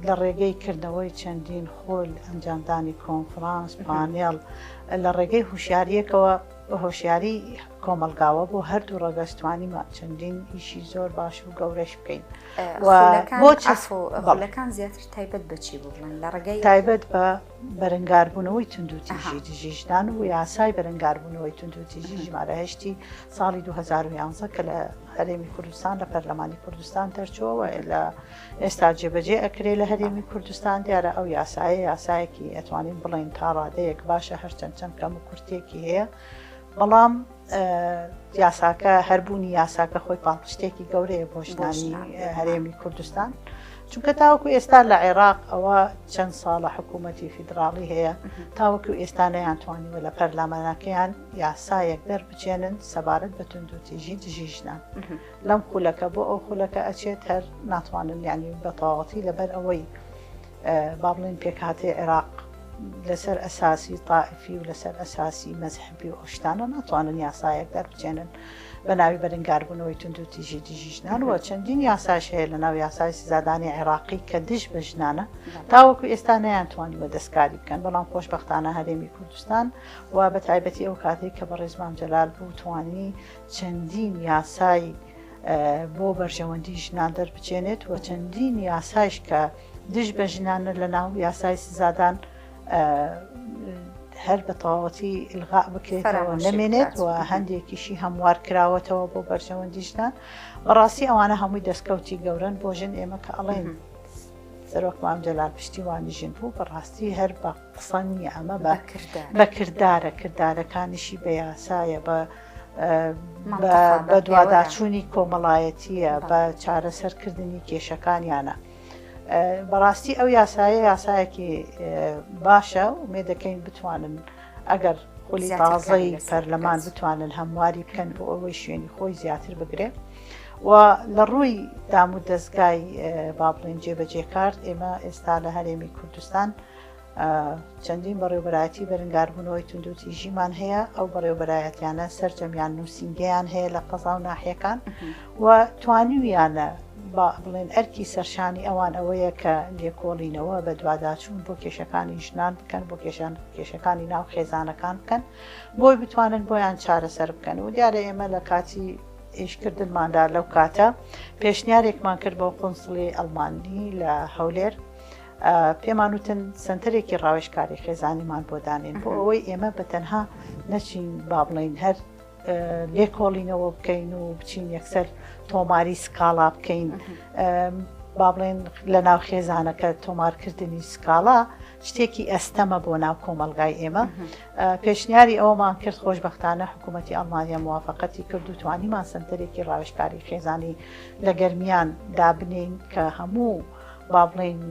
لە ڕێگەی کردنەوەی چەندین خول، ئەنجامدانی کۆنفرانس، پانێڵ، لە ڕێگەی هوشیارییەکەوە هۆشیاری کۆمەڵگاوە بۆ هەردوو ڕەگەز توانیمان چەندین ئیشی زۆر باش و گەورەش بکەین. خولەکان زیاتر تایبەت بە چی بوو بڵێن لە ڕێگەی تایبەت بە بەرەنگاربوونەوەی توندوتیژی دژی ژنان و یاسای بەرەنگاربوونەوەی توندوتیژی ژمارە هەشتی ساڵی 2011 کە لە هەرێمی کوردستان لە پەرلەمانی کوردستان دەرچووە لە ئێستا جێبەجێ ئەکرێ لە هەرێمی کوردستان دیارە ئەو یاسایە یاسایەکی ئەتوانین بڵێین تا ڕادەیەک باشە هەرچەند چەند کەم و کورتێکی هەیە بەڵام یاساکە هەربوونی یاساکە خۆی پاڵپشتێکی گەورەیە بۆ ژنانی هەرێمی کوردستان چونکە تاوەکو ئێستا لە عێراق ئەوە چەند ساڵە حکوومەتی فیدراڵی هەیە تاوەکو ئێستا نەیانتوانیوە لە پەرلەمانەکەیان یاسایەک دەربچێنن سەبارەت بە توندوتیژی دژی ژنان. لەم خولەکە بۆ ئەو خولەکە ئەچێت هەر ناتوانن یعنی بە تەواوەتی لەبەر ئەوەی با بڵێن پێکهاتەی عێراق لەسەر ئەساسی تائیفی و لەسەر ئەساسی مەزهەبی و ئەو شتانە ناتوانن یاسایەک دەربچێنن بە ناوی بەرەنگاربوونەوەی توندوتیژی دژی ژنان و چەندین یاساش هەیە لە ناو یاسای سزادانی عێراقی کە دژ بە ژنانە تاوەکو ئێستا نەیانتوانیوە دەستکاری بکەن بەڵام خۆشبەختانە هەرێمی کوردستان و بە تایبەتی ئەو کاتێک کە بەڕێز مام جەلال بوو توانی چەندین یاسای بۆ بەرژەوەندی ژنان دەربچێنێت و چەندین یاسایش کە دژ بە ژنانە لە ناو یاسای سزادان هەر بە تەواوەتی ئیلغا بکرێتەوە نەمێنێت و هەندێکیشی هەموار کراوەتەوە بۆ بەرژەوەندی ژنان بەڕاستی ئەوانە هەمووی دەستکەوتی گەورن بۆ ژن ئێمە کە ئەڵێن سەرۆک مام جەلال پشتیوانی ژن بوو بەڕاستی هەر بە قسە نییە ئەمە بە کردارە کردارەکانیشی بە یاسایە بە بەدواداچوونی کۆمەڵایەتییە، بە چارەسەرکردنی کێشەکانیانە. بەڕاستی ئەو یاسایە یاسایەکی باشە و ئومێد دەکەین بتوانن ئەگەر خولی تازەی پەرلەمان بتوانن هەمواری بکەن بۆ ئەوەی شوێنی خۆی زیاتر بگرێ و لە ڕووی دام و دەستگای با بڵێن جێبەجێکار ئێمە ئێستا لە هەرێمی کوردستان چەندین بەڕێوەبەرایەتی بەرەنگاربوونەوەی توندوتیژیمان هەیە، ئەو بەڕێوەبەرایەتیانە سەرجەمیان نووسینگەیان هەیە لە قەزا و ناحیەکان و توانیویانە با بڵێن ئەرکی سەرشانی ئەوان ئەوەیە کە لێکۆڵینەوە بەدواداچوون بۆ کێشەکانی ژنان بکەن بۆ کێشان کێشەکانی ناو خێزانەکان بکەن بۆی بتوانن بۆیان چارەسەر بکەن و دیارە ئێمە لە کاتی. ئیشکردنماندا لەو کاتە پێشنیارێکمان کرد بۆ قونسڵی ئەڵمانی لە هەولێر پێمان وتن سنتەرێکی ڕاوێژکاری خێزانیمان بۆ دانێن بۆ ئەوەی ئێمە بە تەنها نەچین با بڵین هەر لێکۆڵینەوە بکەین و بچین یەکسەر تۆماری سکاڵا بکەین با بڵێن لە ناو خێزانەکە تۆمارکردنی سکاڵا شتێکی ئەستەمە بۆ ناو کۆمەلگای ئێمە پێشنیاری ئەوەمان کرد خۆشببختانە حکوومەتتی ئەڵمانیا موافقەتی کرد و توانیمان سنتەرێکی ڕاوێژکاری خێزانی لە گەرمیان دابنین کە هەموو با بڵێین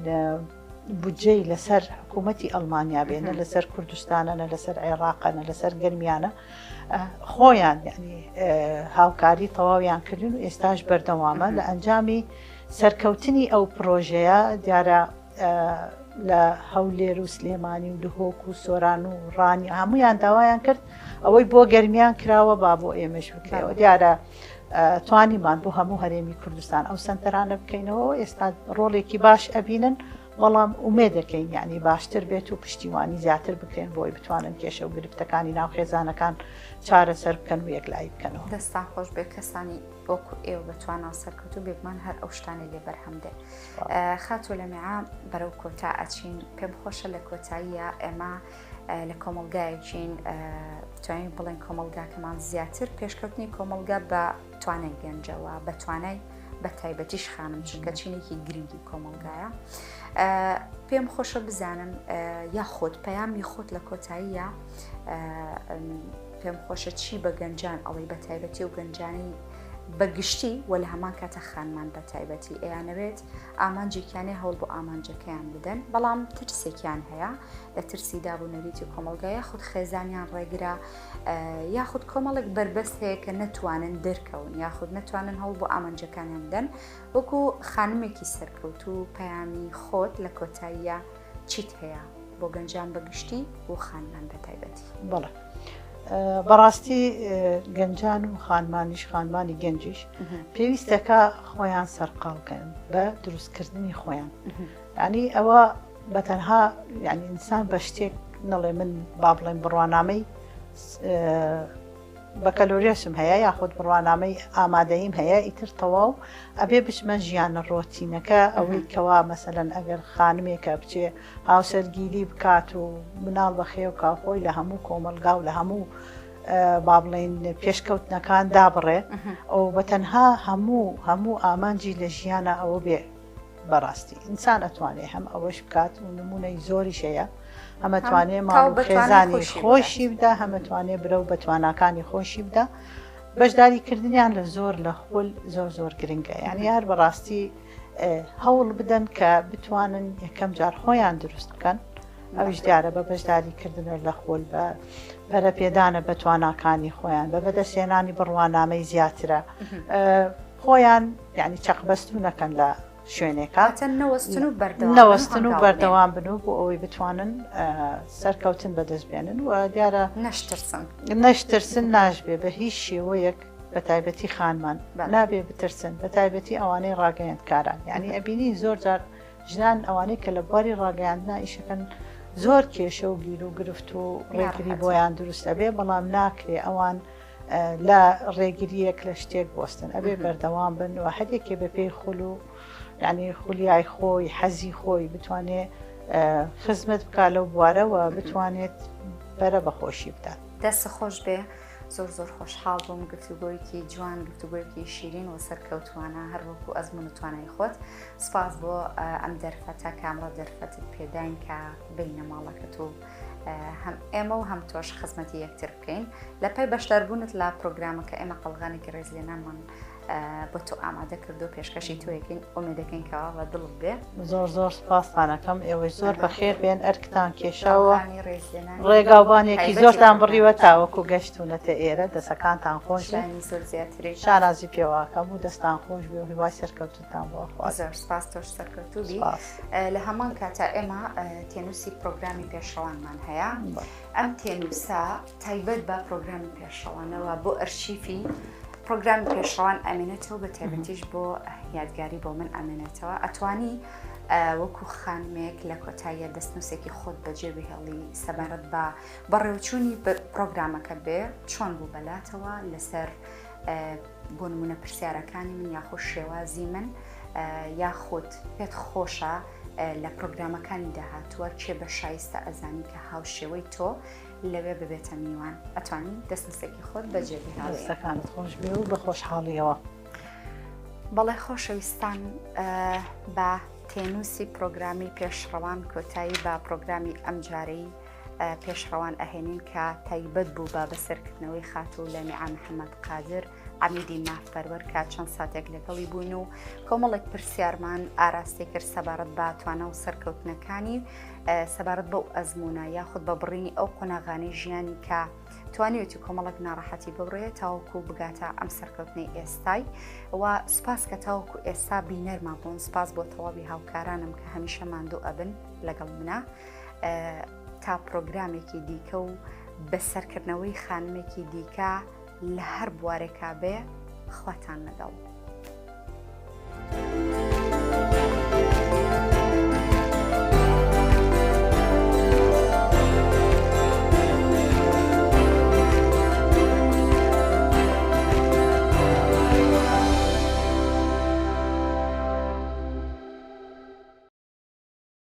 بودجەی لەسەر حکوومەتی ئەڵمانیا بێ نە لەسەر کوردستانە نە لەسەر عێراقە نە لەسەر گەرمیانە خۆیان یعنی هاوکاری تەواویان کردن و ئێستاش بەردەوامە لە ئەنجامی سەرکەوتنی ئەو پرۆژەیە دیارە لە هەولێر و سلێمانی و دهۆک و سۆران و ڕانی هەمویان داوایان کرد ئەوەی بۆ گەرمیان کراوە با بۆ ئێمەش بکرێەوە دیارە توانیمان بۆ هەموو هەرێمی کوردستان ئەو سەنتەرانە بکەینەوە ئێستا ڕۆڵێکی باش ئەبینن بەڵام ئومێ دەکەین یعنی باشتر بێت و پشتیوانی زیاتر بکرێن بۆی بتوانن کێشە و گرفتەکانی ناو خێزانەکان چارەسەر بکەن و یەکلایی بکەنەوە. دەستان خۆش بێت کەسانی وەکو ئێوە بە توانا و سەرکەوتوو بێگومان هەر ئەو شتانەی لێ بەرهەم دێ. خاتوو لەمیعە بەرەو کۆتا ئەچین پێم خۆشە لە کۆتاییە ئێمە لە کۆمەڵگایەکین بتوانین بڵێن کۆمەڵگاکەمان زیاتر پێشکەوتنی کۆمەڵگا بە توانای گەنجەوە بە توانای بە تایبەتیش خانم چونکە چینێکی گرنگی کۆمەڵگایە پێم خۆشە بزانم یاخود پەیامی خۆت لە کۆتاییە پێم خۆشە چی بە گەنجان ئەڵی بە تایبەتی و گەنجانی بە گشتی و لە هەمان کاتە خانمان بە تایبەتی ئەیانەوێت ئامانجێکیانێ هەوڵ بۆ ئامانجەکەیان بدەن بەڵام ترسێکیان هەیە لە ترسی داب و نەریتی کۆمەڵگا یاخود خێزانیان ڕێگرە یاخود کۆمەڵێک بەربەست هەیە کە نەتوانن دەرکەون یاخود نەتوانن هەوڵ بۆ ئامانجەکانیان بدەن وەکو خانمێکی سەرکەوتوو پەیامی خۆت لە کۆتاییە چیت هەیە بۆ گەنجان بە گشتی و خانمان بە تایبەتی؟ بەڵێ بەڕاستی گەنجان و خانمانیش خانمانی گەنجیش پێویستەکە خۆیان سەرقاڵکەن بە دروستکردنی خۆیان ینی ئەوە بە تەنها یعنی ئینسان بە شتێک نەڵێ من با بڵێم بڕوانامەی بەکەلۆریۆسم هەیە یاخود بڕوانامەی ئامادەیم هەیە ئیتر تەواو ئەبێ بچمە ژیانە ڕۆتینەکە ئەوەی کەوا مەسەلەن ئەگەر خانمێکە بچێ هاوسەرگیری بکات و مناڵ بەخێو کا خۆی لە هەموو کۆمەلگا و لە هەموو با بڵین پێشکەوتنەکان دابڕێ ئەو بە تەنها هەموو هەموو ئامانجی لە ژیانە ئەوە بێ بەڕاستی ئینسان ئەتوانێ هەم ئەوەش بکات و نمونەی زۆریش هەیە هەمە توانێ ماڵ و خێزانی خۆشی بدا هەمە توانێ برەو بە تواناکانی خۆشی بدا بەشداری کردنیان لە زۆر لە خول زۆر زۆر گرنگە یعنی هەر بەڕاستی هەوڵ بدەن کە بتوانن یەکەم جار خۆیان دروست بکەن ئەویش دیارە بە بەشداری کردنە لە خۆل بە پەرەپێدانە بە تواناکانی خۆیان بە بەدەستهێنانی بڕوانامەی زیاترە خۆیان یعنی چەقبەستوو نەکەن لە شوێنێکا واتە نەوەستن و بەردەوام نەوەستن و بەردەوام بن و بۆ ئەوەی بتوانن سەرکەوتن بەدەست بێنن و دیارە نەشترسن نەشترسن ناشبێ بە هیچ شێوەیەک بە تایبەتی خانمان نابێ بترسن بە تایبەتی ئەوانەی ڕاگەیاندکاران یعنی ئەبینی زۆر جار ژنان ئەوانەی کە لە بواری ڕاگەیاندنا ئیشەکەن زۆر کێشە و گیر و گرفت و ڕێگری بۆیان دروست ئەبێ بەڵام ناکرێ ئەوان لە ڕێگریەک لە شتێک بۆستن ئەبێ بەردەوام بن و هەرێکێ بە پێی خول و یعنی خولیای خۆی حەزی خۆی بتوانێ خزمەت بک لەو بوارەوە بتوانێت بەرە بە خۆشی بدات. دەست خۆش بێ زۆر زۆر خۆشحاڵ بووم گفتوگۆیەکی جوان گفتوگۆیەکی شیرین و سەرکەوتوانە هەر وەکو ئەزمون و توانای خۆت سپاس بۆ ئەم دەرفەتە کە ئەمڕۆ دەرفەتت پێداین کە بینە ماڵەکەت و هەم ئێمە و هەم تۆش خزمەتی یەکتر بکەین لە پای بەشداربوونت لە پرۆگرامەکە ئێمە قەڵغانێکی ڕێزلێنانمان بۆ تۆ ئامادە کردو پێشکەشی تۆیەکەین ئومێدەکەین کەوا بە دڵت بێ. زۆر زۆر سپاستانەکەم ئێوەش زۆر بەخێر بێن ئەرکتان کێشاوە ڕێگاوبانێکی زۆرتان بڕیوە تاوەکو گەشتونەتە ئێرە دەسەکانتان خۆش بێ زۆر زیاتری شانازی پێواکەم و دەستان خۆش بێ و هیوای سەرکەوتنتان بۆ ئەخوازم. زۆر سپاس تۆش سەرکەوتوو بی. لە هەمان کاتا ئێمە تێنووسی پرۆگرامی پێشڕەوانمان هەیە ئەم تێنووسە تایبەت بە پرۆگرامی پێشڕەوانەوە بۆ ئەرشیفی پرۆگرامی پێشڕەوان ئەمێنێتەوە بە تایبەتیش بۆ یادگاری بۆ من ئەمێنێتەوە ئەتوانی وەکو خانمێک لە کۆتاییە دەستنووسێکی خۆت بەجێ بهێڵی سەبارەت بە بەڕێوچوونی پرۆگرامەکە بێ چۆن بوو بەلاتەوە لەسەر بۆ نمونە پرسیارەکانی من یاخود شێوازی من یاخود پێت خۆشە لە پرۆگرامەکانی داهاتووە کێ بە شایستە ئەزانی کە هاوشێوەی تۆ لەوێ ببێتە میوان ئەتوانی دەستنووسێکی خۆت بەجێ بهێڵی. دەستەکانت خۆش بێ و بە خۆشحاڵیەوە. بەڵێ خۆشەویستان بە تێنووسی پرۆگرامی پێشڕەوان کۆتایی بە پرۆگرامی ئەمجارەی پێشڕەوان ئەهێنین کە تایبەت بوو بە بەسەرکردنەوەی خاتوو لەمیعە محەممەد قادر عەمیدی مافپەروەر کە چەند ساتێک لەگەڵی بووین و کۆمەڵێک پرسیارمان ئاراستەی کرد سەبارەت بە توانا و سەرکەوتنەکانی سەبارەت بەو ئەزمونە یاخود بە بڕینی ئەو قۆناغانەی ژیانی کە توانیوێتی کۆمەڵک ناڕەحەتی ببڕێ تاوەکو بگاتە ئەم سەرکەوتنەی ئێستای و سوپاس کە تاوەکو ئێستا بینەرمان بوون سوپاس بۆ تەواوی هاوکارانم کە هەمیشە ماندوو ئەبن لەگەڵ منە تا پرۆگرامێکی دیکە و بەسەرکردنەوەی خانمێکی دیکە لە هەر بوارێکا بێ خواتان لەگەڵ.